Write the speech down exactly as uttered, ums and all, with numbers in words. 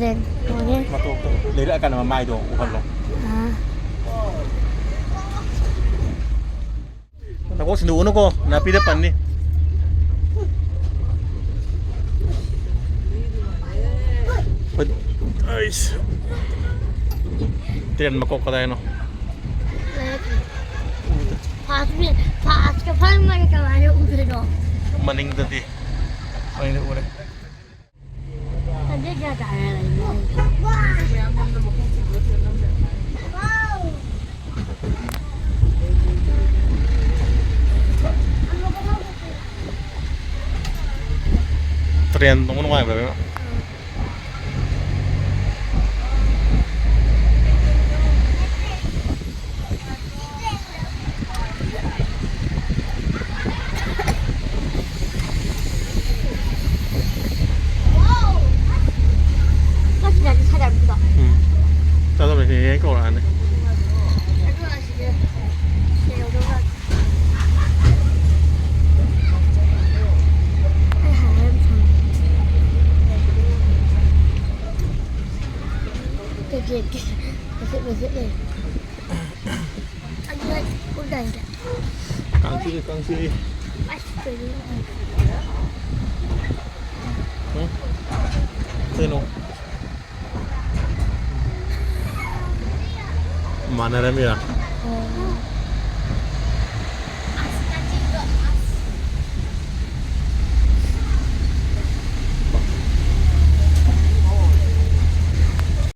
ꯃꯇꯣꯛꯇꯣ ꯂꯩꯔꯛꯑꯀꯥꯟꯗ ꯃꯃꯥꯏꯗꯣ ꯎꯍꯜꯂꯣ꯫ ꯑꯥ꯫ ꯅꯀꯣꯛ ꯁꯤꯟꯗꯣꯛꯎꯅꯨꯀꯣ, ꯅꯥꯄꯤꯗ ꯄꯟꯅꯤ꯫ ꯑꯩꯁ꯫ Train ꯃꯀꯣꯛ ꯀꯗꯥꯏꯅꯣ? ꯐꯥꯁ ꯐꯥꯁ ꯐꯥꯁ money ꯀꯃꯥꯏꯅ ꯎꯗꯣꯏꯅꯣ? ꯃꯅꯤꯡꯗꯗꯤ꯫ ꯃꯅꯤꯡꯗ ꯎꯔꯦ꯫ ꯇ꯭ꯔꯦꯟ ꯇꯣꯡꯕ ꯅꯨꯡꯉꯥꯏꯕ꯭ꯔꯥ, ꯏꯕꯦꯝꯃ? ꯎꯝ꯫ ꯆꯠꯂꯣ, ꯃꯦꯁꯤ ꯍꯦꯛ ꯀꯧꯔꯛꯑꯅꯤ꯫ ꯃꯆꯦꯠ ꯃꯆꯦꯠ ꯂꯩ꯫ ꯑꯗꯨꯒ ꯎꯗꯥꯏꯗ꯫ ꯀꯥꯡ ꯆꯤꯛꯏ, ꯀꯥꯡ ꯆꯤꯛꯏ꯫ ꯑꯁ, ꯀꯩꯅꯣ꯫ ꯎꯝ? ꯀꯩꯅꯣ? ꯃꯥꯟꯅꯔꯝꯃꯤꯔ? ꯑꯣ꯫